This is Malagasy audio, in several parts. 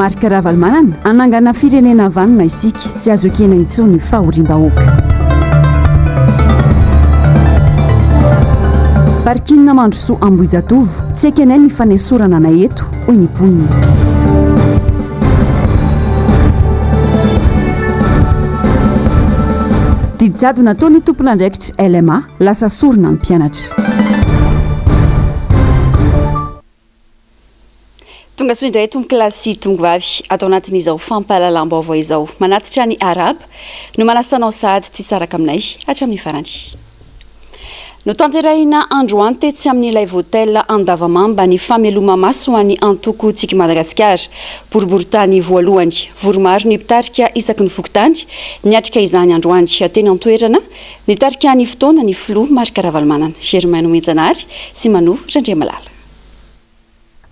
Marc Ravalomanana, Hanangana firenena vanona isika, tsy azo ekena intsony ny fahoriam-bahoaka. Parking Mandrosoa Ambohijatovo, Tsy ekenay ny fanesorana anay eto, hoy ny mponina. Didy jadona ataon'ny tompon'andraikitry LMA, lasa sorona ny mpianatra. Tonga soa indray tompokolahy sy tongovavy ato anatin'izao fampahalalam-baovao izao. Manatitra ny Arab no manasa anao sahady tsy hisaraka aminay hatramin'ny farany. Notanterahina androany tetsy amin'ny Live Hotel Andavamamba ny fameloma-maso ho an'ny antoko Tsiky Madagasikara. Boriborintany voalohany. Vory maro ny mpitarika isaky ny fokontany niatrika izany androany. Teny an-toerana, nitarika ny fotoana ny filoha Marc Ravalomanana, Germain Nomenjanahary sy Mano Randriamalala.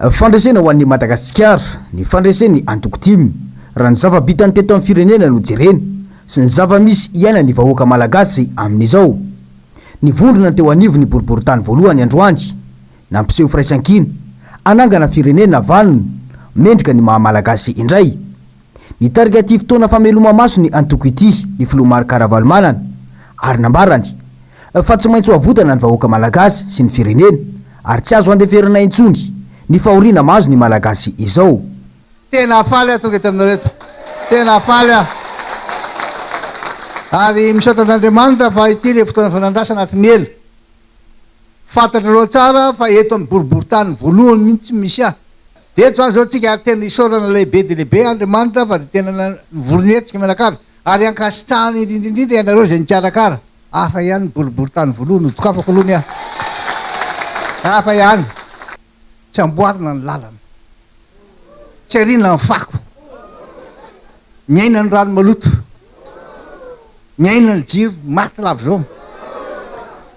Fandresena ho an'i Madagasikara ny fandresen'ny antoko tim, raha ny zava-bitany teto amin'ny firenena no jerena, sy ny zava-misy iainan'ny vahoaka malagasy amin'izao. Nivondrona teo anivon'ny boriborintany voalohany androany, nampiseho firaisankina, hanangana firenena vanona, mendrika ny maha malagasy indray. Nitarika ity fotoana fameloma-maso ny antoko ity ny filoha Marc Ravalomanana ary nambarany fa tsy maintsy ho avotana ny vahoaka malagasy sy ny firenena ary tsy azo andeferana intsony ny fahoriana mahazo ny malagasy izao. Tena faly aho tonga eto aminareo eto. Tena faly aho. Ary misaotra an'Andriamanitra fa ity ilay fotoana fanandrasana hatry ny ela. Fantatrareo tsara fa eto amin'ny boriborintany voalohany mihitsy misy ahy. Dia eto izany izao tsika ary tena isaorana lehibe dia lehibe Andriamanitra fa dia tena nivory ny hetsika mianakavy ary ankasitrahana indrindra indrindra ianareo izay nikarakara. Hafa ihany ny boriborintany voalohany nodokafako aloha ny ahy. Hafa ihany. Tsy amboarina ny lalana. Tsy ariana ny fako. Miaina ny rano maloto. Miaina ny jiro maty lava izao.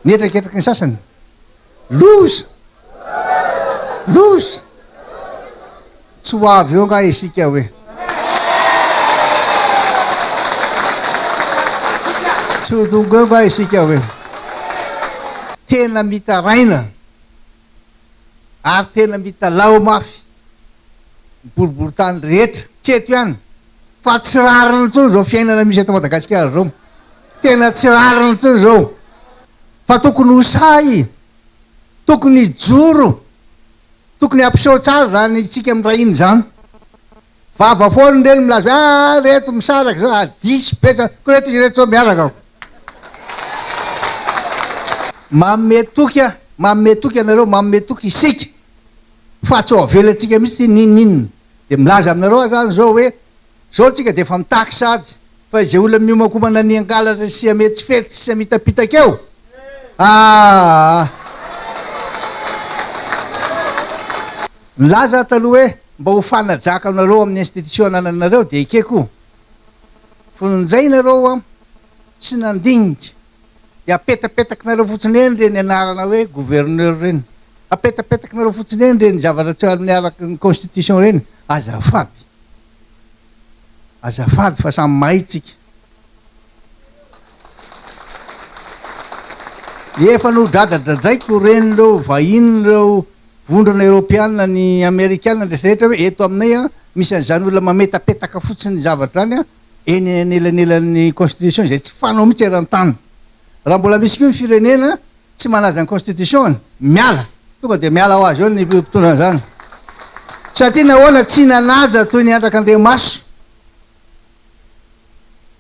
Mihetraketraky ny sasany. Loza! Loza! Tsy ho avy eo angaha isika hoe. Tsy ho tonga eo angaha isika hoe. Tena mitaraina ary tena mitalaho mafy ny boriborintany rehetra, tsy eto ihany, fa tsy rariny intsony izao fiainana misy eto Madagasikara izao. Tena tsy rariny intsony izao. Fa tokony ho sahy, tokony hijoro, tokony hampiseho tsara izany isika miray hina izany. Vava foana ireny milaza hoe ah reto misaraka izao, ah diso be zany, koa reto izy reto izao miaraka ao. Manome toky aho, manome toky ianareo, manome toky isika fa tsy ho avelantsika mihitsy ity n'inon'inona. Dia milaza aminareo aho izany izao hoe izao tsika dia efa mitaky sady fa izay olona miomankomana ny hangalatra sy hametsifetsy sy hamitapitaka eo, aa. Nilaza aho taloha hoe mba ho fanajako anareo amin'ny institution anananareo dia ekeko io. Fony njay nareo an tsy nandinika dia apetapetakinareo fotsiny eny ireny anarana hoe gouverneur ireny, apetapetakinareo fotsiny eny ireny zavatra tsy miaraka ny constitution ireny, azafady, azafady fa samy mahay tsika. Efa nodradradradraiko ireny ireo vahiny ireo vondrona eropeana ny amerikana ny rehetra hoe eto aminay an misy an'izany olona mametapetaka fotsiny zavatra izany an eny anelanelan'ny constitution izay tsy fanao mihitsy eran-tany. Raha mbola misy koa ny firenena tsy manaja ny constitution-ny, miala, tonga dia miala ho azy eo ny mpitondra an'izany. Satria nahoana tsy nanaja toy ny andrak'Andriamaso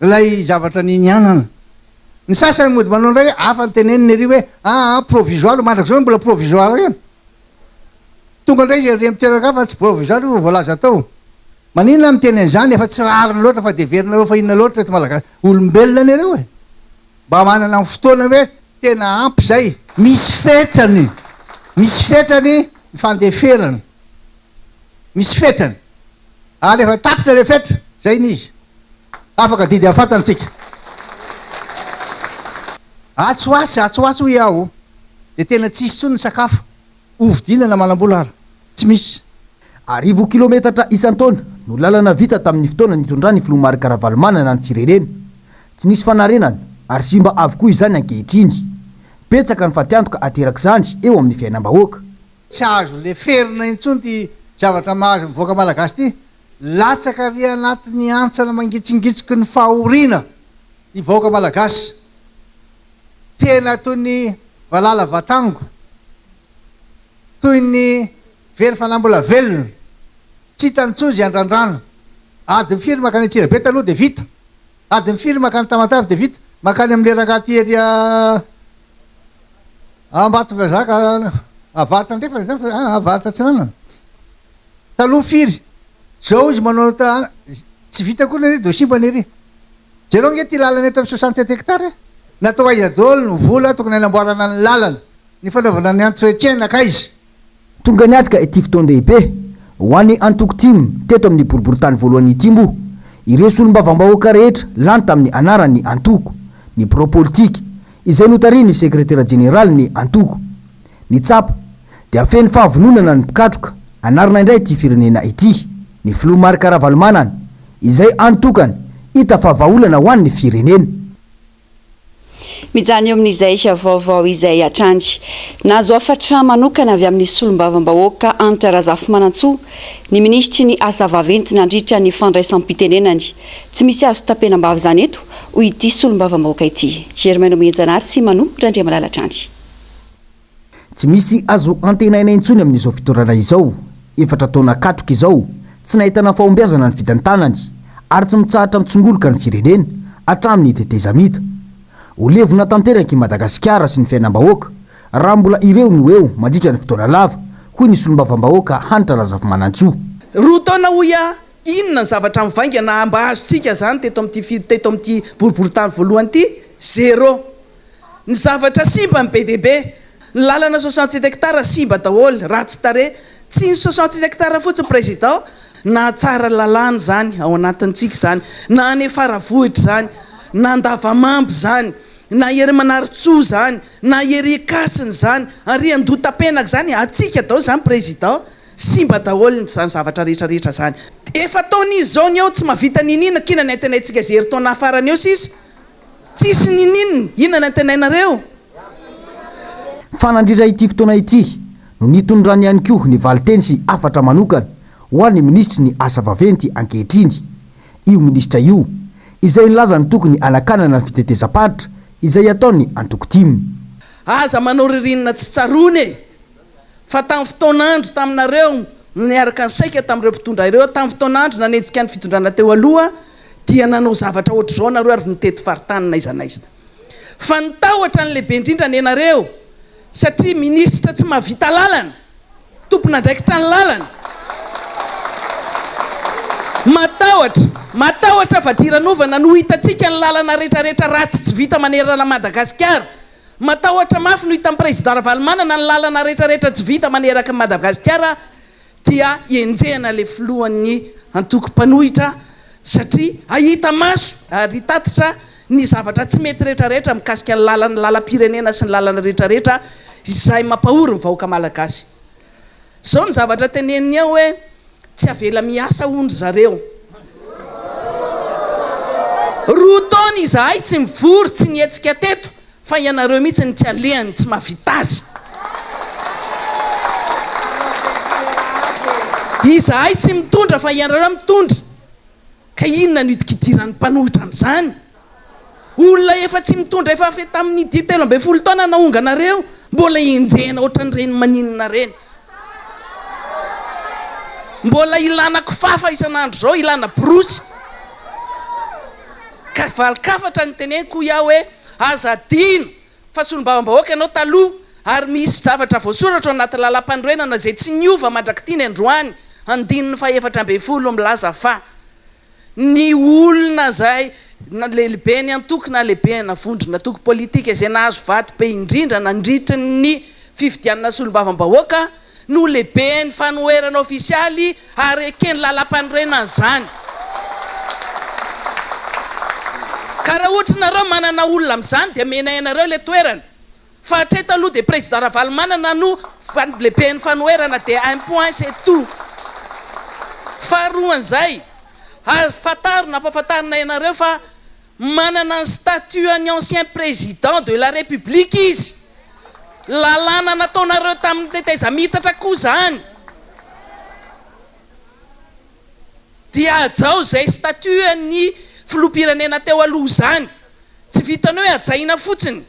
Ilay zavatra ninianana. Ny sasany mody manao indray hoe hafa ny teneniny ery hoe aa provisoire, mandrakizao mbola provisoire ihany. Tonga indray izy ery amin'ny toeran-kafa tsy provisoire io voalaza tao. Maninona miteny an'izany efa tsy rariny loatra fa dia heverinareo fa inona loatra eto Malagasy. Olombelona anie ireo e. Mba manana ny fotoana hoe tena ampy izay. Misy fetrany, misy fetrany ny fandeferana. Misy fetrany. Ary rehefa tapitra ilay fetra, izay ny izy. Afaka didy amin'ny fatany tsika. Atsy ho atsy, atsy ho atsy hoy aho, dia tena tsy hisy intsony ny sakafo hovidiana na manam-bola ary. Tsy misy. Arivo kilometatra isan-taona no lalana vita tamin'ny fotoana nitondran'ny filoha Marc Ravalomanana ny firenena. Tsy nisy fanarenana ary simba avokoa izany ankehitriny. Betsaka ny fatiantoka aterak'izany eo amin'ny fiainam-bahoaka. Tsy azo leferina intsony ity zavatra mahazo ny vahoaka malagasy ity. Latsaka ary anatin'ny hantsana mangitsingitsoky ny fahoriana ny vahoaka malagasy. Tena toy ny valala vatango, toy ny very fanahy mbola velona, tsy hitany intsony izay andrandrana. Adiny firy mankany Antsirabe taloha dia vita, adiny firy mankany Tamatave dia vita, mankany amin'ilay rangahy aty ery Ambatondrazaka avaratra andrefana izany fa avaratra atsinanana. Taloha firy? Zao izy manao ta tsy vita akory anie dossier mbany ery. Jereo ange ty lalana eto am 67 hectares e. Natao aiza daholo ny vola tokony hanamboarana ny lalana, ny fanaovana ny entretien nankaiza? Tonga niatrika ity fotoan-dehibe ho an'ny antoko tim teto amin'ny boriborintany voalohany ity moa ireo solombavambahoaka rehetra lany tamin'ny anaran'ny antoko, ny birao politika, izay notarihin'ny sekretera jeneralin'ny antoko. Ny tsapa dia feno fahavononana ny mpikatroka hanarina indray ity firenena ity, ny filoha Marc Ravalomanana, izay antokany hita fa vahaolana ho an'ny firenena. Mijanona eo amin'izay vaovao izay hatrany. Nahazo hafatra manokana avy amin'ny solombavambahoaka Hanitra Razafimanantsoa ny minisitry ny asa vaventy nandritra ny fandraisam-pitenenany. Tsy misy azo tapenam-bava izany eto, hoy ity solombavambahoaka ity. Germain Omenjanahary sy Mano Randriamalala hatrany. Tsy misy azo antenaina intsony amin'izao fitondrana izao. Efatra taona katroka izao, tsy nahitana fahombiazana ny fitantanany, ary tsy mitsahatra mitsongoloka ny firenena, hatramin'ny tetezamita. Ho levona tanteraka i Madagasikara sy ny fiainam-bahoaka, raha mbola ireo no eo mandritra ny fotoana lava, hoy ny solombavambahoaka Hanitra Razafimanantsoa. Roa taona hoy aho, inona ny zavatra mivaingana mba azontsika izany teto amin'ity teto amin'ity boriborintany voalohany ity? Zéro. Ny zavatra simba ny be dia be. Ny lalana 67 hectares simba daholo, ratsy tarehy. Tsy ny 67 hectares fotsiny Président, na Tsaralalàna izany, ao anatintsika izany, na any Faravohitra izany, na Andavamamba izany, na ery Manarintsoa izany, na ery Ankasina izany, ary Andohatapenaka izany, antsika daholo izany Président. Simba daholo izany zavatra rehetra rehetra izany. Efa-taona izy izao ny eo, tsy mahavita niniana, k'inona ny antenaintsika izay herintaona farany eo sisa? Tsisy niniana, inona ny antenainareo? Fa nandritra ity fotoana ity no nitondrany ihany koa ny valinteny sy hafatra manokana ho an'ny minisitry ny asa vaventy ankehitriny. Io minisitra io izay nilaza ny tokony hanakanana ny fitetezam-paritra izay ataon'ny antoko tim. Aza manao ririnina tsy tsaroana e! Fa tamin'ny fotoan'andro taminareo no niaraka nisaika tamin'ireo mpitondra ireo, tamin'ny fotoan'andro nanenjika ny fitondrana teo aloha dia nanao zavatra ohatr'izao nareo ary nitety faritany n'aiza n'aiza. Fa ny tahotra ny lehibe indrindra nenareo satria minisitra tsy mahavita lalana, tompon'andraikitra ny lalana. Matahotra, matahotra fadiranovana no hitantsika ny lalana retraretra ratsy tsy vita manerana an'i Madagasikara. Matahotra mafy no hitan'i Président Ravalomanana ny lalana rehetra rehetra tsy vita maneraka an'i Madagasikara dia enjehina ilay filohan'ny antoko mpanohitra satria hahita maso ary hitatitra ny zavatra tsy mety rehetra rehetra mikasika ny lalana lalam-pirenena sy ny lalana rehetra rehetra izay mampahory ny vahoaka malagasy. Izao ny zavatra teneniny eo hoe tsy avela miasa hono ry zareo. Roa taona izahay tsy nivory, tsy nihetsika teto fa ianareo mihitsy no tsy alehany, tsy mahavita azy. Izahay tsy mitondra fa ianareo mitondra. Ka inona no hidikidiran'ny mpanohitra amin'izany? Olona efa tsy mitondra efa avy tamin'ny 13 taona naonganareo, mbola enjehina ohatran'ireny maninona ireny. Mbola ilana kifafa isan'andro izao, ilana borosy. Ka valin-kafatra no teneniko hoy aho hoe aza adino fa solombavambahoaka ianao taloha ary misy zavatra voasoratra ao anaty lalampanorenana izay tsy niova mandrak'ity ny androany, andininy faha-14 milaza fa ny olona izay na lehiben'ny antoko na lehibena vondron'antoko politika izay nahazo vato be indrindra nandritry ny fifidianana solombavambahoaka no lehiben'ny fanoherana ofisialy ary eken'ny lalampanorenana izany. Ka raha ohatra nareo manana olona amin'izany dia omenay anareo ilay toerana. Fa hatreto aloha dia Président Ravalomanana no lehiben'ny fanoherana dia un point c'est tout. Faharoan'izay, fantaro nampahafantarinay anareo fa manana ny statut an'ny ancien président de la République izy. Lalàna nataonareo tamin'ny tetezamiitatra koa izany. Dia hajao izay statut an'ny filoham-pirenena teo aloha izany. Tsy vitan'ny hoe hajaina fotsiny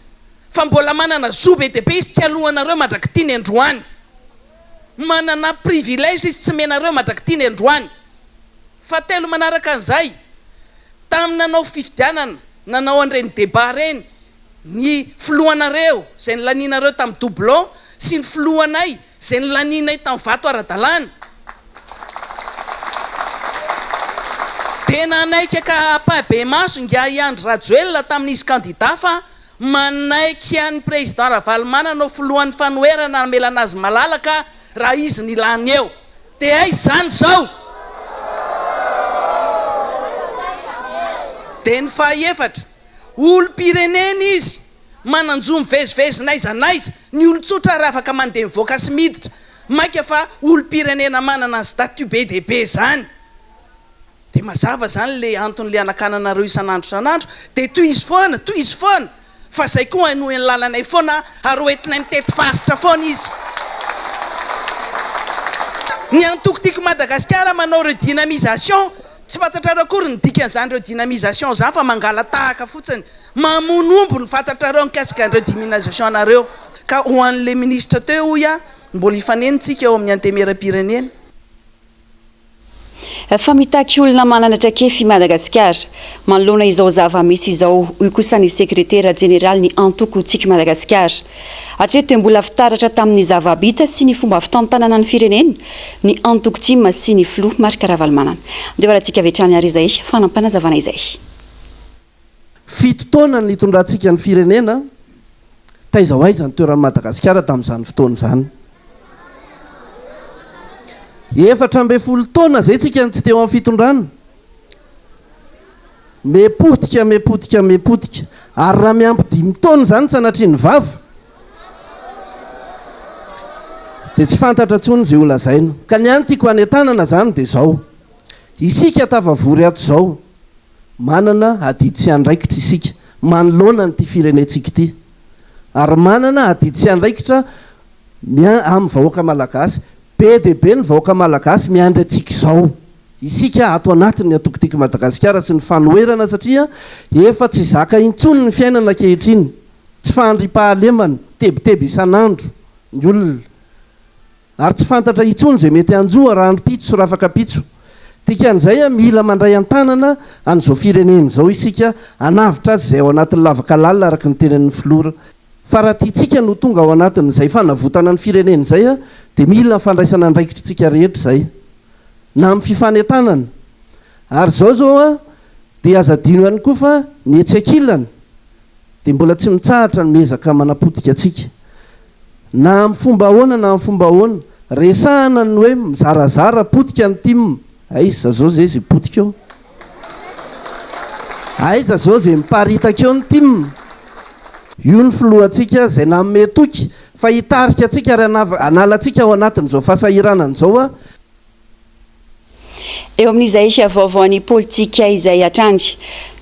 fa mbola manana zo be dia be izy tsy alohanareo mandrak'ity ny androany. Manana privilège izy tsy menareo mandrak'ity ny androany. Fahatelo manaraka an'izay, tamin'ny nanao fifidianana, nanao an'ireny débat ireny, ny filohanareo izay nolanianareo tamin'ny doublon sy ny filohanay izay nolanianay tamin'ny vato ara-dalàna, dia nanaiky ampahibemaso ingahy Andry Rajoelina tamin'izy kandida fa manaiky an'ny Président Ravalomanana ho filohan'ny fanoherana hamelana azy malalaka raha izy ny lany eo. Dia aiza izany izao? Dia ny fahaefatra, olom-pirenena izy, manan-jo mivezivezy n'aiza n'aiza, ny olon-tsotra ary afaka mandeha mivoaka sy miditra, mainka fa olom-pirenena manana ny statut be dia be izany. Dia mazava izany le antony le anakananareo isan'andro isan'andro, dia tohizo foana, tohizo foana, fa zay koa hanohy ny lalanay foana ary ho entinay mitety faritra foana izy. Ny antoko Tiako Madagasikara manao redynamisation, tsy fantatrareo akory ny dikan'izany redynamisation izany fa mangala-tahaka fotsiny, mamono omby no fantatrareo mikasika ny redynamisation anareo. Ka ho an'le minisitra teo hoy aho, mbola hifanena tsika eo amin'ny antemieram-pirenena. Fa mitaky olona manana traikefa i Madagasikara manoloana izao zava-misy izao, hoy kosa ny sekretera jeneralin'ny antoko Tsiky Madagasikara. Hatreto dia mbola fitaratra tamin'ny zava-bita sy ny fomba fitantanana ny firenena ny antoko tim sy ny filoha Marc Ravalomanana. Andeha ho arahantsika avy hatrany ary izay fanampanazavana izay. Fito taona ny nitondrantsika ny firenena, taiza ho aiza ny toeran'i Madagasikara tamin'izany fotoana izany? 14 taona izay tsika no tsy teo amin'ny fitondrana. Mipotika, mipotika, mipotika. Ary raha miampy dimy taona izany sanatria ny vava, dia tsy fantatra intsony izay ho lazaina. Ka ny ahy ny tiako hanentanana izany dia izao, isika tafavory ato izao, Manana adidy sy andraikitra isika manoloana an'ity firenentsika ity ary manana adidy sy andraikitra amin'ny vahoaka malagasy. Be dia be ny vahoaka malagasy miandry antsika izao, isika ato anatin'ny antoko Tiako Madagasikara sy ny fanoherana satria efa tsy zaka intsony ny fiainana ankehitriny, tsy fahandriampahalemana, tebiteby isan'andro ny olona. Ary tsy fantatra intsony izay mety hanjo rahampitso sy rafakampitso. Dikan'izay, mila mandray an-tanana an'izao firenena izao isika hanavotra azy izay ao anatin'ny lavaka lalina araka ny tenin'ny filoha. Fa raha tiantsika ny ho tonga ao anatin'izay fanavotana ny firenena izay dia mila fandraisana andraikitr'tsika rehetra izay. Na amin'ny fifanentanana. Ary izao izao dia aza adino ihany koa fa ny etsy ankilany dia mbola tsy mitsahatra ny miezaka manapotika antsika. Na amin'ny fomba ahoana na amin'ny fomba ahoana, resahana ny hoe mizarazara, potika ny tim. Aiza zao zay zay potika eo? Aiza zao zay miparitaka eo ny tim? Io ny filohantsika izay nanome toky fa hitarika antsika ary hanala antsika ao anatin'izao fahasahiranana izao. Eo amin'izay vaovaon'ny politika izay hatrany.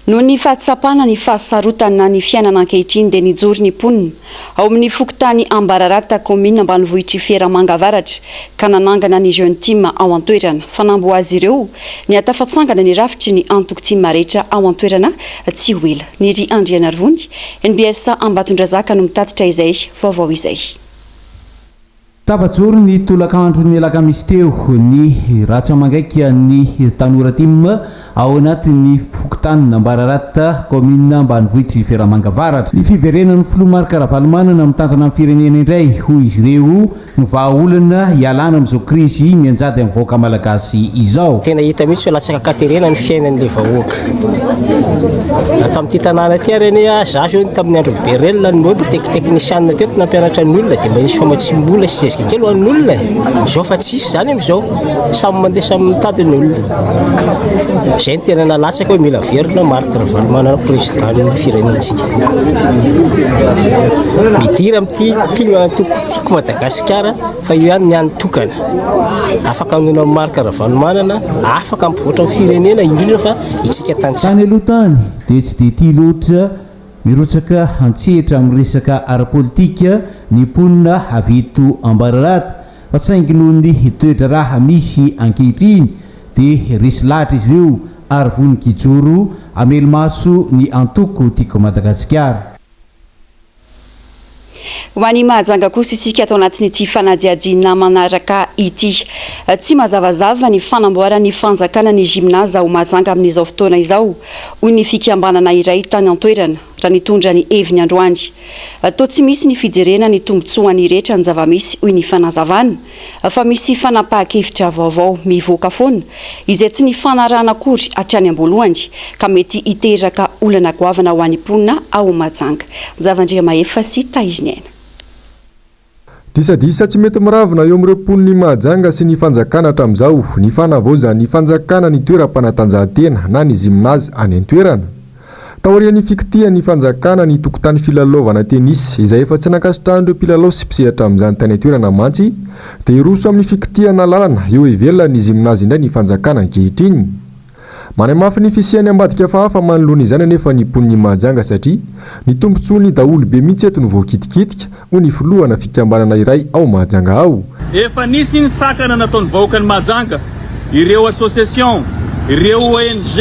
Noho ny fahatsapana ny fahasarotana ny fiainana ankehitriny dia nijoro ny mponina ao amin'ny fokontany Ambararata, kaominina ambanivohitr'i Feramanga Avaratra ka nanangana ny Jeune Team ao an-toerana. Fanamby ho azy ireo ny hahatafatsangana ny rafitry ny antoko tim rehetra ao an-toerana tsy ho ela. Niry Andrianarivony, NBS Ambatondrazaka no mitatitra izay vaovao izay. Tafajoro ny tolakandron'ny alakamisy teo ny ratsa-mangaika ny tanora tim ao anatin'ny fokontanin'Ambararata, kaominina ambanivohitr'i Feramanga Avaratra. Ny fiverenan'ny filoha Marc Ravalomanana mitantana ny firenena indray, hoy izy ireo, no vahaolana hialana amin'izao krizy mianjady amin'ny vahoaka malagasy izao. Tena hita mihitsy hoe latsaka an-katerena ny fiainan'ilay vahoaka. Na tamin'ity tanàna ity ary anie aho, za zao tamin'ny andron'i Berel no hoe mba tekteknisianina teto nampianatra ny olona dia mba nisy famatsiam-bola sy zezika kely ho an'ny olona e. Izao fa tsisy izany amin'izao. Samy mandeha samy mitady ny olona. Izay no tena nalatsaka hoe mila averina Marc Ravalomanana président-n'ny firenentsika. Midira amin'ity tim antoko Tiako Madagasikara fa io ihany ny hany tokana afaka hanoina an'i Marc Ravalomanana, afaka hampivoatra ny firenena indrindra fa isika tantsaha. Tany aloha tany dia tsy dia tia loatra mirotsaka an-tsehatra amin'ny resaka ara-politika ny mponina avy eto Ambararata fa saingy noho ny toe-draharaha misy ankehitriny. dia resy lahatra izy ireo ary vonon-kijoro hamelo-maso ny antoko Tiako Madagasikara. Ho an'i Mahajanga kosa isika ato anatin'ity fanadihadiana manaraka ity. Tsy mazavazava ny fanamboaran'ny fanjakana ny gymnase ao Mahajanga amin'izao fotoana izao, hoy ny fikambanana iray tany an-toerana, raha nitondra ny heviny androany. Toa tsy misy ny fijerena ny tombontsoan'ny rehetra ny zava-misy, hoy ny fanazavana. fa misy fanapahan-kevitra vaovao mivoaka foana izay tsy nifanarahana akory hatrany am-boalohany ka mety hiteraka olana goavana ho an'ny mponina ao Mahajanga. Javandriamahefa sy Tahiriniaina. Disadisa tsy mety miravina eo amin'ireo mponin'i Mahajanga sy ny fanjakana hatramin'izao ny fanavaozan'ny fanjakana ny toeram-panatanjahantena na ny gymnase any an-toerana. Taorian'ny fikitihan'ny fanjakana ny tokotany filalaovana tennis, izay efa tsy nankasitrahan'ireo mpilalao sy mpisehatra amin'izany tany an-toerana mantsy, dia hiroso amin'ny fikitihana lalana eo ivelan'ny gymnase indray ny fanjakana ankehitriny. Manamafy ny fisian'ny ambadika hafahafa manoloana izany anefa ny mponin'i Mahajanga satria ny tombontsoan'ny daholobe mihitsy eto no voakitikitika, hoy ny filohana fikambanana iray ao Mahajanga ao. Efa nisy ny sakana nataon'ny vahoakan'i Mahajanga, ireo association, ireo ONG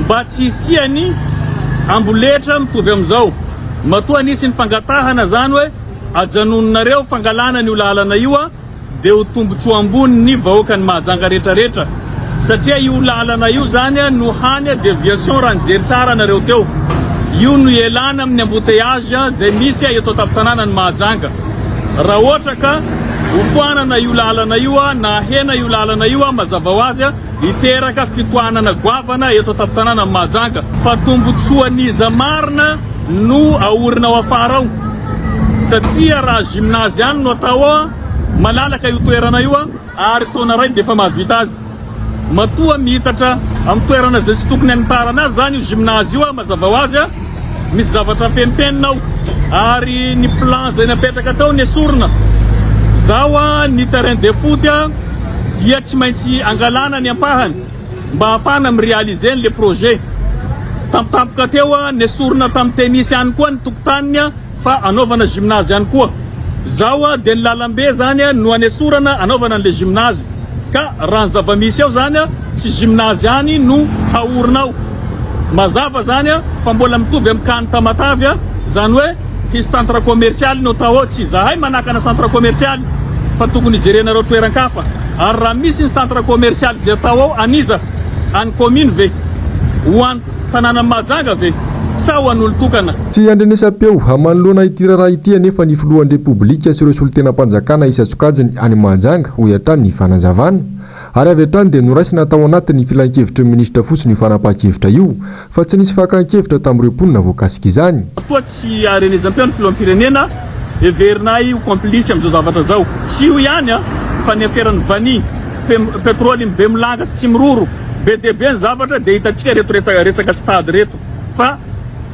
mba tsy hisian'ny amboletra mitovy amin'izao. Matoa nisy ny fangatahana izany hoe ajanononareo fangalana an'io lalana io dia ho tombotsoa ambony ny vahoakan'i Mahajanga retraretra satria io lalana io zany no hany deviation raha nijery tsara nareo teo. Io no ialana amin'ny embouteillage zay misy eto an-tampon-tanànan'i Mahajanga. Raha ohatra ka hofoanana io lalana io na ahena io lalana io mazava ho azy hiteraka fitohanana goavana eto an-tampon-tanànan'i Mahajanga. Fa tombotsoan'iza marina no aorina ao afara ao? Satria raha gymnase ihany no atao ao, malalaka io toerana io ary taona iray dia efa mahavita azy. Matoa mihitatra amin'ny toerana izay tsy tokony hanitarana azy izany io gymnase io, mazava ho azy misy zavatra afenimpenina ao ary ny plan izay napetraka tao nesorina. Izao ny terrain de foot dia tsy maintsy angalana ny ampahany. mba hahafahana mi-realiser an'le projet. Tampotampoka teo nesorina tamin'ny tennis ihany koa ny tokotaniny fa anaovana gymnase ihany koa. Zao dia ny lalambe zany no anesorana anaovana an'le gymnase. Ka raha ny zava-misy eo zany tsy gymnase ihany no haorina ao. Mazava zany fa mbola mitovy amin'ny cas-n'i Tamatave, zany hoe hisy centre commercial no atao ao. Tsy izahay manakana centre commercial fa tokony hijerenareo toeran-kafa. Ary raha misy ny centre commercial izay atao ao an'iza? An'ny commune ve? Ho an'ny tanànan'i Mahajanga ve? Sa ho an'olon-tokana? Tsy andrenesam-peo manoloana ity raharaha ity anefa ny filohan'ny Repoblika sy ireo solontenam-panjakana isan-tsokajiny any Mahajanga, hoy hatrany ny fanazavana. Ary avy hatrany dia noraisina tao anatin'ny filankevitry ny minisitra fotsiny io fanapahan-kevitra io, fa tsy nisy fakan-kevitra tamin'ireo mponina voakasik'izany. Toa tsy aharenezam-peo ny filoham-pirenena, heverinay ho complice amin'izao zavatra izao. Tsy io ihany fa ny aferan'ny vanille, petrole iny Bemolanga sy Tsimiroro, be dia be ny zavatra dia hitantsika ireto resaka stade ireto fa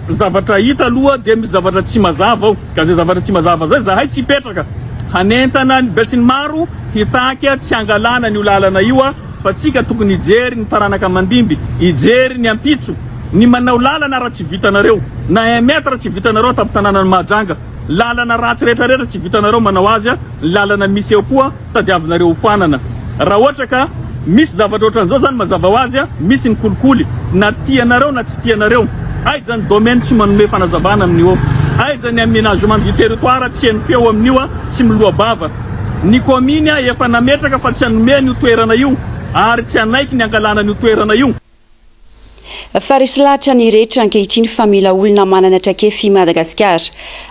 ny zavatra hita aloha dia misy zavatra tsy mazava ao ka izay zavatra tsy mazava izay zahay tsy hipetraka hanentana ny besinimaro hitaky tsy hangalana an'io lalana io fa tsika tokony hijery ny taranaka mandimby, hijery ny ampitso. Ny manao lalana raha tsy vitanareo, na un mètre tsy vitanareo tampon-tanànan'i Mahajanga, lalana ratsy rehetra rehetra tsy vitanareo manao azy, ny lalana misy eo koa tadiavinareo ho foanana. Raha ohatra ka misy zavatra ohatran'izao zany mazava ho azy misy ny kolikoly na tianareo na tsy tianareo. Aiza ny domaine tsy manome fanazavana amin'io? Aiza ny aménagement du territoire tsy heno feo amin'io, tsy miloa-bava? Ny kaominy efa nametraka fa tsy hanome an'io toerana io ary tsy hanaiky ny hangalana an'io toerana io. Fa resy lahatra ny rehetra ankehitriny fa mila olona manana traikefa i Madagasikara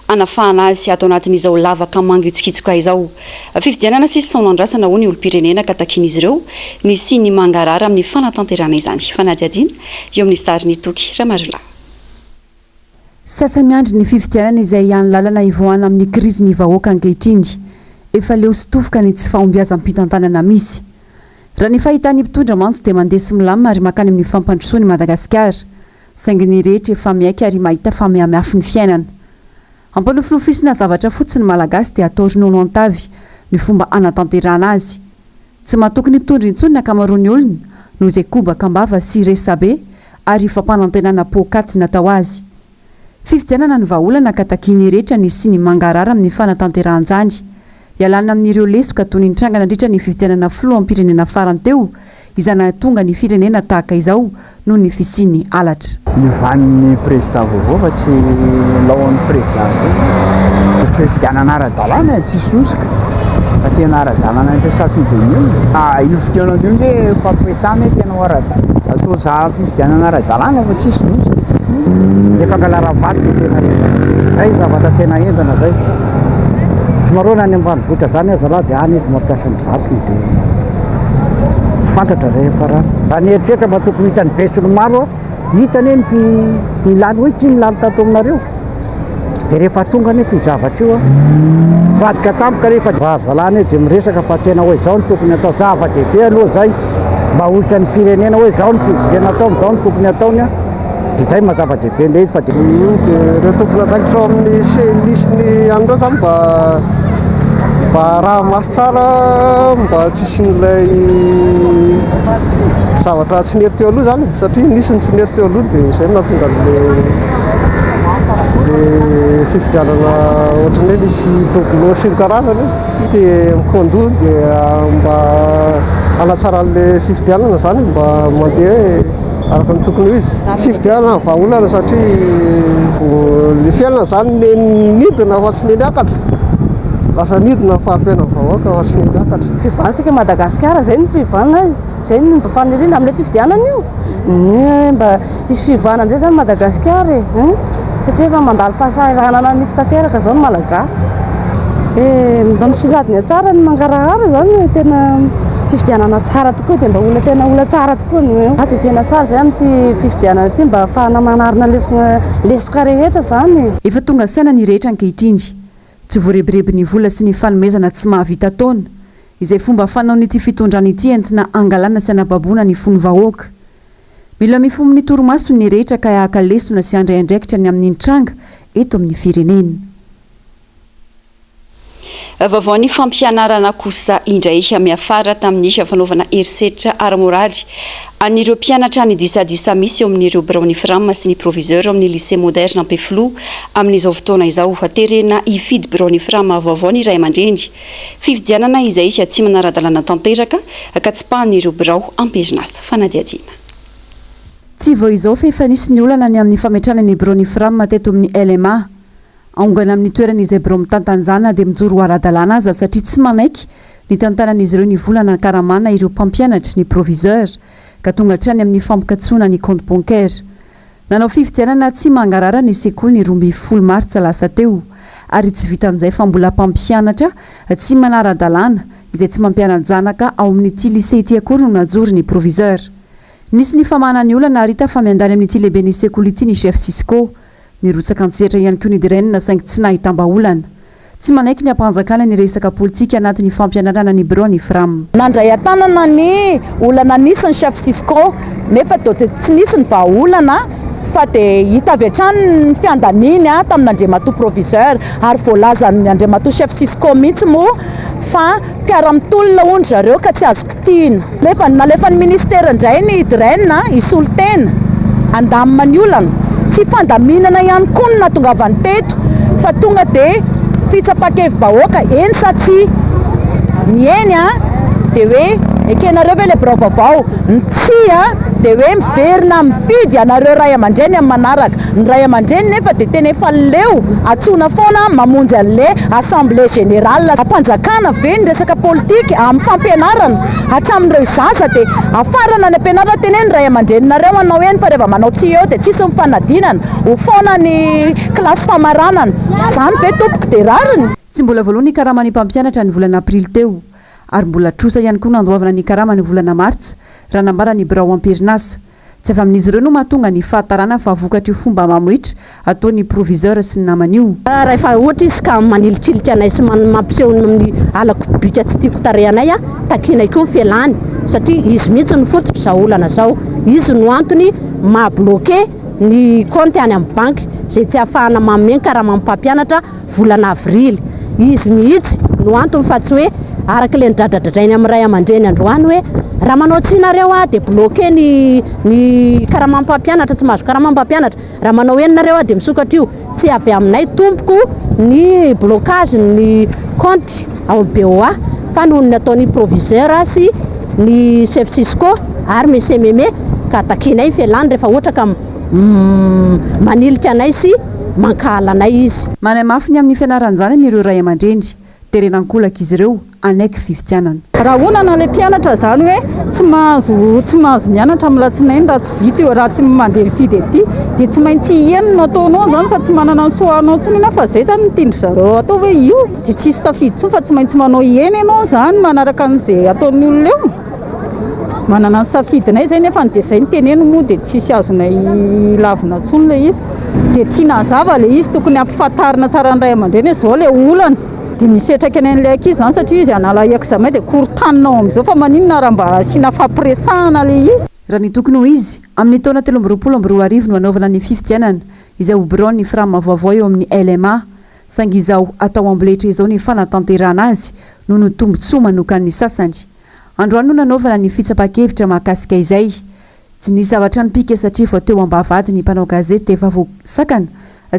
hanafahana azy ato anatin'izao lavaka mangitsokitsoka izao. Fifidianana sisa no andrasana hoy ny olom-pirenena ka takian'izy ireo ny hisian'ny mangarahara amin'ny fanatanterahana izany. Fanadihadiana eo amin'ny sarin'i Toky Ramarolahy. Sasa-miandry ny fifidianana izay hany lalana hivoahana amin'ny krizy ny vahoaka ankehitriny. Efa leo sy tofoka ny tsy fahombiazam-pitantanana misy. Raha ny fahitan'ny mpitondra mantsy dia mandeha sy milamina ary mankany amin'ny fampandrosoana i Madagasikara. Saingy ny rehetra efa miaiky ary mahita fa mihamafy ny fiainana. Ampanofinofisina zavatra fotsiny ny Malagasy dia atao ronono an-tavy ny fomba hanatanterahana azy. Tsy matoky ny mpitondra intsony ny ankamaroan'ny olona noho izay kobaka am-bava sy resabe ary fampanantenana poakaty natao azy. Fifidianana ny vahaolana ka takian'ny rehetra ny hisian'ny mangarahara amin'ny fanatanterahan-jany. Ialana amin'ireo lesoka toy ny nitranga nandritra ny fifidianana filoham-pirenena farany teo izay nahatonga ny firenena tahaka izao noho ny fisian'ny halatra. Niovan'ny président vaovao fa tsy laon'ny président teo. Fifidianana ara-dalàna e, tsisy hosoka fa tena ara-dalàna tsy safidin'ny olona. Io fifidianana io nge fampiasana e, tena ho ara-dalàna. Atao za fifidianana ara-dalàna fa tsisy hosoka, tsisy inona. Le fangalara-vato no tena zay zavatra tena henjana zay. Tsy marô na any ambanivohitra zany aza lah de any izy mampiasa ny vatony de tsy fantatra zay hiafarany. Raha ny eritreritra mba tokony ho hitan'ny besinimaro hita anie ny fi ny lany hoe ity ny lany tato aminareo de rehefa tonga anefa io zavatra io mivadika tampoka rehefa raha zalahy anie de miresaka fa tena hoe zao no tokony atao zava-dehibe aloha zay mba ho hitan'ny firenena hoe zao ny fifidianana ataony zao no tokony ataony Dia izay maha zava-dehibe ilay izy fa dia. Dia ireo tompon'andraikitra ao amin'ny CNI sy ny any ireo izany mba mba araha-maso tsara mba tsy hisian'ilay zavatra tsy nety teo aloha izany e, satria nisy ny tsy nety teo aloha dia izay no nahatonga an'ilay ilay fifidianana ohatran'ny hoe nisy doublon sy ny karazany e. Dia mikaon-doha dia mba hanatsara an'ilay fifidianana izany mba mandeha Araka ny tokony ho izy. Fifidianana ny vahaolana satria ny fiainana izany ne nidina fa tsy ne niakatra. Lasa nidina ny fari-piainan'ny vahoaka fa tsy ne niakatra. Fiovantsika Madagasikara zay no fiovana zay no mba faniriana amin'ilay fifidianana io ny mba hisy fiovana amin'izay zany Madagasikara e hein satria efa mandalo fahasahiranana mihitsy tanteraka zao ny Malagasy e mba misongadina tsara ny mangarahara zany tena fifidianana tsara tokoa dia mba olona tena olona tsara tokoa no eo. Dia tena tsara izay amin'ity fifidianana ity mba ahafahana manarina lesona lesoka rehetra izany e. Efa tonga saina ny rehetra ankehitriny. Tsy voarebireby ny vola sy ny fanomezana tsy mahavita taona, izay fomba fanaon'ity fitondrana ity entina hangalana sy hanababoana ny fon'ny vahoaka. Mila mifomo ny torimasony ny rehetra ka haka lesona sy handray andraikitra ny amin'ny nitranga eto amin'ny firenena. Vaovaon'ny fampianarana kosa indray miafara tamin'ny fanaovana herisetra ara-moraly an'ireo mpianatra ny disadisa misy eo amin'ireo biraon'ny Fram sy ny proviseur ao amin'ny Lycée Moderne Ampefiloha amin'izao fotoana izao. Terena hifidy biraon'ny Fram vaovao ny ray aman-dreny. Fifidianana izay tsy manara-dalàna tanteraka ka tsipahan'ireo birao am-perinasa. Fanadihadiana. Tsy vao izao fa efa nisy ny olana ny amin'ny fametrahana ny biraon'ny Fram teto amin'ny LMA. Aongana amin'ny toerana izay birao mitantanjana dia mijoro ho ara-dalàna aza satria tsy manaiky ny tantanan'izy ireo ny vola nakaramana ireo mpampianatra, ny proviseur, ka tonga hatrany amin'ny fampikatsoana ny compte bancaire. Nanao fifidianana tsy mangarahara ny sekoly ny 12 martsa lasa teo ary tsy vitan'izay fa mbola mpampianatra tsy manara-dalàna izay tsy mampiana-janaka ao amin'ity lycée ity akory no najoro ny proviseur. Nisy ny famahana ny olana ary hita fa miandany amin'ity lehiben'ny sekoly ity ny chef Cisco. Nirotsaka an-tsehatra ihany koa ny DREN saingy tsy nahitam-bahaolana. Tsy manaiky ny hampanjakana ny resaka politika anatin'ny fampianarana ny biraon'ny Fram. Nandray an-tanana ny olana nisy ny chef Cisco nefa dia tsy nisy ny vahaolana fa dia hita avy hatrany ny fiandaniany tamin'Andriamatoa Proviseur ary voalazan'ny Andriamatoa chef Cisco mihitsy moa fa mpiara-mitolona hono zareo ka tsy azo kitihina. Nefa nalefan'ny ministera indray ny DREN hisolo tena, handamina ny olana. Tsy fandaminana ihany koa no nahatongavany teto fa tonga dia fitsapan-kevi-bahoaka, eny sa tsia? Ny eny dia hoe ekenareo ve ilay birao vaovao? Ny tsia dia hoe miverina mifidy ianareo ray aman-dreny amin'ny manaraka. Ny ray aman-dreny nefa dia tena efa leo antsoina foana mamonjy an'ilay assemblée générale. Ampanjakana ve ny resaka politika amin'ny fampianarana? Hatramin'ireo zaza dia afarana any am-pianarana teneno ny ray aman-dreninareo hanao eny fa rehefa manao tsia eo dia tsisy ny fanadinana, ho foana ny kilasy famaranana. Izany ve tompoko dia rariny? Tsy mbola voaloa ny karaman'ny mpampianatra ny volana aprily teo ary mbola trosa ihany koa nandoavana ny karama ny volana martsa raha nambaran'ny birao am-perinasa. Tsy avy amin'izy ireo no mahatonga ny fahatarana fa vokatr'io fomba mamohitra ataon'ny proviseur sy ny namany io. Rahefa ohatra izy ka manilikilika anay sy mampiseho ny halako bika tsy tiako tarehy anay, takianay koa ny fialany satria izy mihitsy no fototr'izao olana izao. Izy no antony maha bloquer ny kaonty any amin'ny banky izay tsy ahafahana manome ny karaman'ny mpampianatra volana avrily. Izy mihitsy no antony fa tsy hoe araka ilay nidradradradrainy amin'ny ray aman-dreny androany hoe raha manao tsia nareo aho dia bloquer ny ny karamam mpampianatra, tsy mahazo karama mpampianatra, raha manao eny nareo aho dia misokatra io. Tsy avy aminay tompoko ny blocage ny compte ao amin'ny BOA fa noho ny nataon'ny proviseur sy. ny chef Cisco ary Monsieur Meme ka takianay ny fialany rehefa ohatra ka manilika anay sy mankahala anay izy. Manamafy ny amin'ny fianaran-janany ireo ray aman-dreny. Terena an-kolaka izy ireo hanaiky fifidianana. Rahonana ilay mpianatra izany hoe tsy mahazo tsy mahazo mianatra amin'ny latsinainy raha tsy vita io raha tsy mandeha mifidy aty dia tsy maintsy eny no ataonao izany fa tsy manana ny choix anao intsony ianao fa izay izany no tian-dry zareo atao hoe io dia tsisy safidy intsony fa tsy maintsy manao eny ianao izany manaraka an'izay ataon'ny olona eo. Manana ny safidinay izay nefa dia izay no teneno moa dia tsisy azonay lavina intsony ilay izy. Dia tiana hazava ilay izy, tokony hampifantarina tsara ny ray aman-dreny hoe izao ilay olana. Dia misy fiantraikany an'ilay ankizy izany satria izy hanala examen dia korontanina ao amin'izao fa maninona raha mba asiana fampiresahana ilay izy. Raha ny tokony ho izy, amin'ny taona 2023 no hanaovana ny fifidianana, izay ho biraon'ny Fram vaovao eo amin'ny LMA. Saingy izao atao amboletra izao ny fanatanterahana azy noho ny tombontsoa manokan'ny sasany. Androany no nanaovana ny fitsapan-kevitra mahakasika izay. Tsy nisy zavatra nipika satria vao teo am-bavahady ny mpanao gazety dia efa voasakana,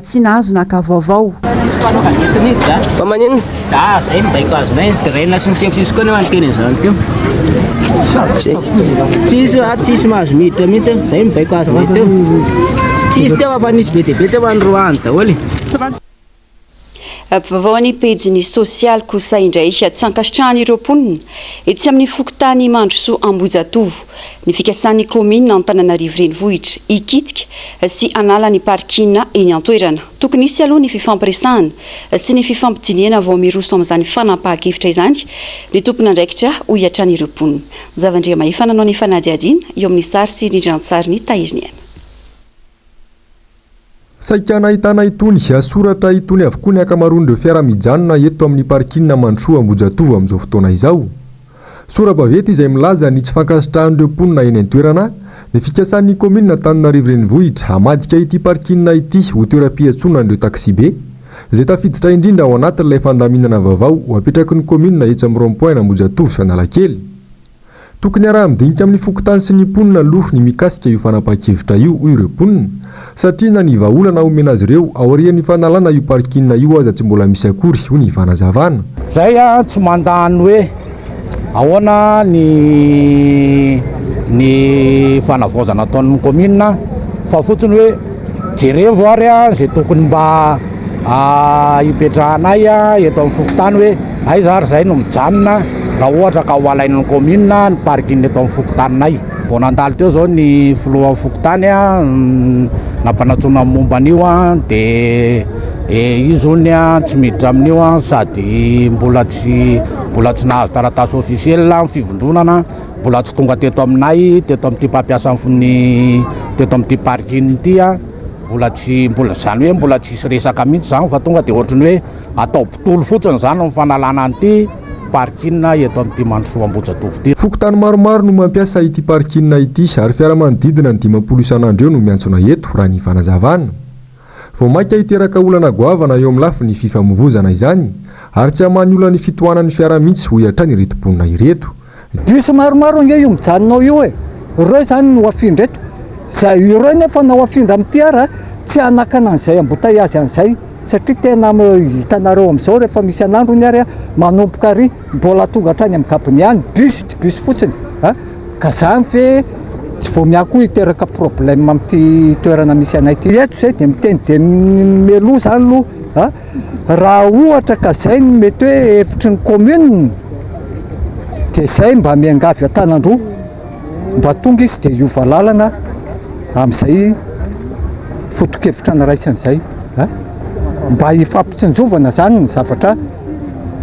tsy nahazo naka vaovao. Tsisy mpanao gazety miditra a! Fa maninona? Za zay mibaiko azonay, Drain sy ny chef Cisco nefa niteny an'izany teo. Tsisy a, tsisy mahazo miditra mihitsy, zay mibaiko azonay teo. Tsisy teo fa nisy be dia be teo fa noroahany daholo e. Vaovao any pejiny sosialy kosa indray, tsy ankasitrahan'ireo mponina etsy amin'ny fokontany Mandrosoa Ambohijatovo ny fikasan'ny kaominina Antananarivo Renivohitra hikitika sy hanala ny parking eny an-toerana. Tokony hisy aloha ny fifampiresahana sy ny fifampidinihana vao miroso amin'izany fanapahan-kevitra izany ny tompon'andraikitra, hoy hatrany ireo mponina. Javandriamahefa nanao ny fanadihadiana eo amin'ny sary sy rindran-tsarin'i Tahiriniaina. Saika nahitana itony soratra itony avokoa ny ankamaroan'ireo fiara mijanona eto amin'ny parking Mandrosoa Ambohijatovo amin'izao fotoana izao. Sora-baventy izay milaza ny tsy fankasitrahan'ireo mponina eny an-toerana ny fikasan'ny kaominina Antananarivo Renivohitra hamadika ity parking ity ho toeram-piantsonan'ireo taksibe izay tafiditra indrindra ao anatin'ilay fandaminana vaovao ho apetraky ny kaominina etsy amin'ny rond point Ambohijatovo sy Analakely. Tokony hiaraha-midinika amin'ny fokontany sy ny mponina aloha ny mikasika io fanapahan-kevitra io, hoy ireo mponina, satria na ny vahaolana omena azy ireo aorian'ny fanalana io parking io aza tsy mbola misy akory, hoy ny fanazavana. Zay tsy mandà ny hoe ahoana ny ny fanavaozana ataon'ny commune fa fotsiny hoe jerevo ary izay tokony mba hipetrahanay eto amin'ny fokontany hoe aiza ary izay no mijanona raha ohatra ka ho alain'ny commune ny parking eto amin'ny fokontaninay. Vao nandalo teo izao ny filohan'ny fokontany nampanantsoina ny momba an'io dia izy hono tsy miditra amin'io sady mbola tsy mbola tsy nahazo taratasy officiel ny fivondronana, mbola tsy tonga teto aminay teto amin'ity mpampiasa ny teto amin'ity parking ity. Mbola tsy mbola izany hoe mbola tsisy resaka mihitsy izany fa tonga dia ohatran'ny hoe atao botolo fotsiny izany ny fanalana an'ity parking eto amin'ity Mandrosoa Ambohijatovo ity. Fokontany maromaro no mampiasa ity parking ity ary fiara manodidina ny 50 isan'andro eo no miantsona eto, raha ny fanazavana. Vao mainka hiteraka olana goavana eo amin'ny lafiny fifamoivozana izany ary tsy hamaha ny olan'ny fitohanan'ny fiara mihitsy, hoy hatrany ireto mponina ireto. Bus maromaro ange io mijanona ao io e! Ireo izany no afindra eto. Izay ireo nefa na ho afindra amin'ity ara tsy hanakana an'izay embouteillage an'izay satria tena hitanareo amin'izao rehefa misy an'androny ary manomboka ary mbola tonga hatrany amin'ny gabony ihany bus tsy bus fotsiny a! Ka zany ve tsy vao miahy koa hiteraka problème amin'ity toerana misy anay ity. Eto izay dia miteny dia mialoha izany aloha a! Raha ohatra ka zay no mety hoe hevitry ny commune dia zay mba miangavy an-tanan-droa mba tonga izy dia hiova lalana amin'izay foto-kevitra niraisana izay a! Mba hifampitsinjovana zany ny zavatra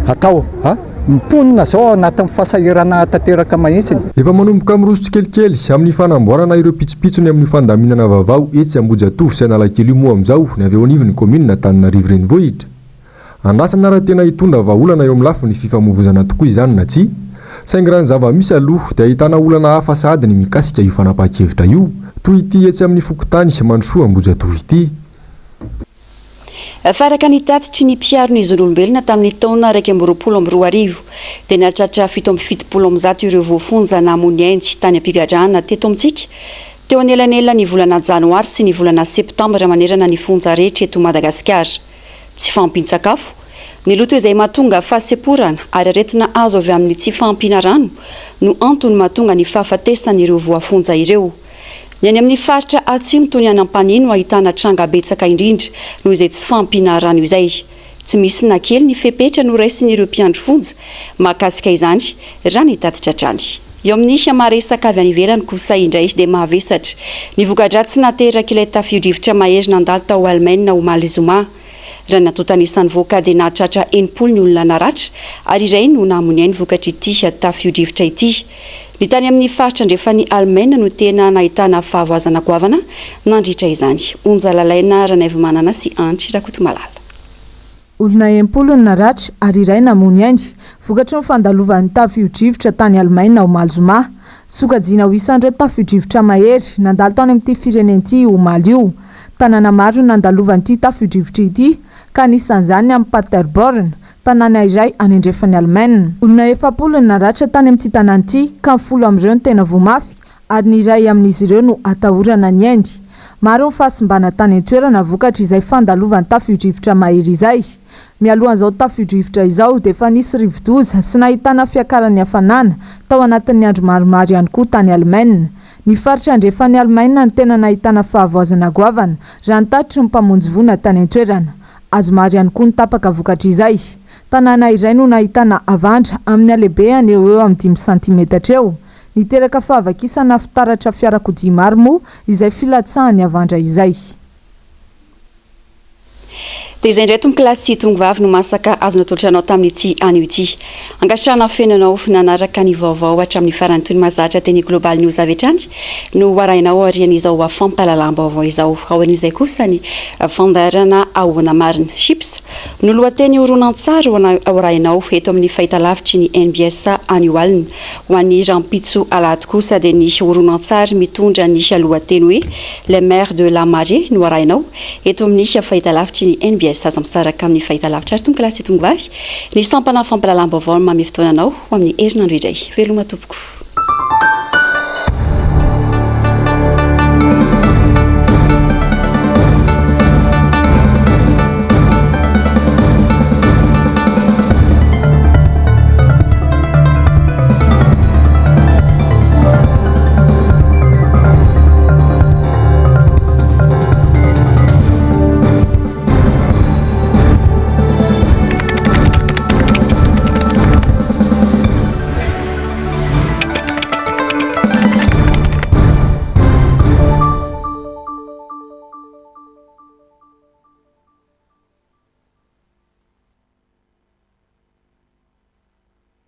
atao a! Ny mponina zao ao anatin'ny fahasahiranana tanteraka mahitsiny. Efa manomboka miroso tsikelikely amin'ny fanamboarana ireo pitsopitsony amin'ny fandaminana vaovao etsy Ambohijatovo sy Analakely io moa amin'izao ny avy eo anivon'ny kaominina Antananarivo Renivohitra. Andrasana raha tena hitondra vahaolana eo amin'ny lafiny fifamoivozana tokoa izany na tsia. Saingy raha ny zava-misy aloha dia ahitana olana hafa sahady ny mikasika io fanapahan-kevitra io, toy ity etsy amin'ny fokontany Mandrosoa Ambohijatovo ity. Fa araka ny tatitry ny mpiaro ny zon'olombelona tamin'ny taona 2021 dia nahatratra 177 ireo voafonja namoy ny ainy tany am-pigadrana teto amintsika teo anelanelan'ny volana janoary sy ny volana septambra manerana ny fonja rehetra eto Madagasikara. Tsy fahampian-tsakafo. Ny loto izay mahatonga fahasemporana ary aretina azo avy amin'ny tsy fahampiana rano no antony mahatonga ny fahafatesan'ireo voafonja ireo. Ny any amin'ny faritra atsimo toy ny any Ampanihy no ahitana tranga betsaka indrindra noho izay tsy fahampiana rano izay. Tsy misy na kely ny fepetra noraisin'ireo mpiandry fonja mahakasika izany raha ny tatitra hatrany. Eo amin'ny maha resaka avy any ivelany kosa indray dia mahavesatra ny voka-dratsy naterak'ilay tafio-drivotra mahery nandalo tao Alemaina omaly zoma. Raha ny antontan'isa nivoaka dia nahatratra 60 ny olona naratra ary iray no namoy ny ainy vokatr'ity tafio-drivotra ity. Ny tany amin'ny faritra andrefan'i Alemaina no tena nahitana fahavoazana goavana nandritra izany. Onja Lalaina Ranaivomanana sy Andry Rakotomalala. Olona 60 no naratra ary iray namoy ny ainy, vokatry ny fandalovan'ny tafio-drivotra tany Alemaina omaly zoma. Sokajiana ho isan'ireo tafio-drivotra mahery nandalo tany amin'ity firenena ity io omaly io. Tanàna maro no nandalovan'ity tafio-drivotra ity, ka anisan'izany ny amin'i Paderborn, tanàna iray any andrefan'i Alemaina. Olona 40 no naratra tany amin'ity tanàna ity, ka ny folo amin'ireo no tena voa mafy, ary ny iray amin'izy ireo no atahorana ny ainy. Maro ny fahasimbana tany an-toerana vokatr'izay fandalovan'ny tafio-drivotra mahery izay. Mialohan'izao tafio-drivotra izao dia efa nisy rivodoza sy nahitana fiakaran'ny hafanana tao anatin'ny andro maromaro ihany koa tany Alemaina. Ny faritra andrefan'i Alemaina no tena nahitana fahavoazana goavana, raha ny tatitry ny mpamonjy voina tany an-toerana. Hazo maro ihany koa no tapaka vokatr'izay. Tanàna iray no nahitana havandra amin'ny halehibehany eo ho eo amin'ny dimy santimetatra eo. Niteraka fahavakisana fitaratra fiarakodia maro moa izay filatsahan'ny havandra izay. Dia izay indray tompokolahy sy tongovavy no masaka azo natolotra anao tamin'ity anio ity. Ankasitrahana feno anao nanaraka ny vaovao hatramin'ny farany toy ny mahazatra teny Global News avy hatrany no ho arahinao aorian'izao fampahalalam-baovao izao. Aorian'izay kosa ny fandaharana Ahoana Marina? Chips no lohateny horonantsary ho arahinao eto amin'ny fahitalavitry ny NBS anio alina. Ho an'ny rahampitso alahady kosa dia ny horonantsary mitondra ny lohateny hoe Les mères de la marée no arahinao eto amin'ny fahitalavitry ny NBS. Aza misaraka amin'ny fahitalavitra ary tompokolahy sy tongovavy ny sampana fampahalalam-baovao no manome fotoana anao ho amin'ny herinandro indray. Veloma tompoko.